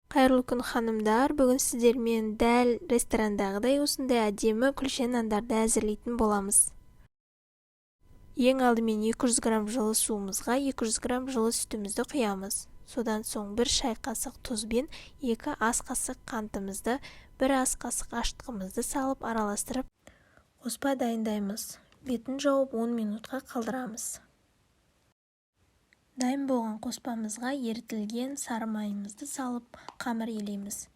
Қайырлы күн, ханымдар! Бүгін сіздермен дәл ресторандағыдай осындай әдемі күлше нандарды әзірлейтін боламыз. Ең алдымен 200 грамм жылы суымызға 200 грамм жылы сүтімізді құямыз. Содан соң 1 шай қасық тұз бен 2 ас қасық қантымызды, 1 ас қасық ашытқымызды салып араластырып, қоспа дайындаймыз. Бетін жауып 10 минутқа қалдырамыз. Дайын болған қоспамызға ерітілген сары майымызды салып, қамыр илейміз.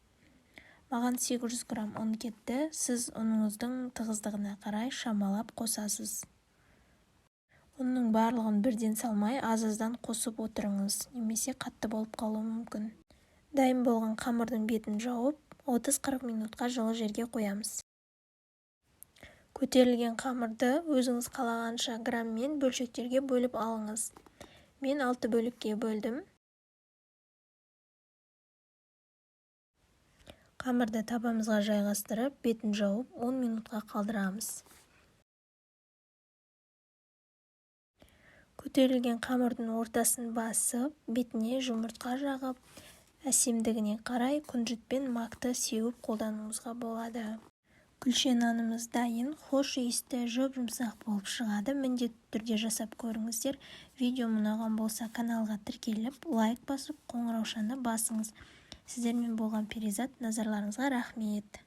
Маған 800 грамм ұн кетті. Сіз ұныңыздың тығыздығына қарай шамалап қосасыз. Ұнның барлығын бірден салмай, аз-аздан қосып отырыңыз, немесе қатты болып қалуы мүмкін. Дайын болған қамырдың бетін жауып, 30-40 минутқа жылы жерге қоямыз. Көтерілген қамырды өзіңіз қалағанша грамммен бөлшектерге бөліп алыңыз. Мен 6 бөлікке бөлдім. Қамырды табамызға жайғастырып, бетін жауып 10 минутқа қалдырамыз. Көтерілген қамырдың ортасын басып, бетіне жұмыртқа жағып, әсемдігіне қарай күнжіт пен макты сеуіп қолдануыңызға болады. Күлше нанымыз дайын, хош иісті, жұп-жұмсақ болып шығады. Міндетті түрде жасап көріңіздер. Видеом ұнаған болса, каналға тіркеліп, лайк басып, қоңыраушаны басыңыз. Сіздермен болған Перизат, назарларыңызға рахмет.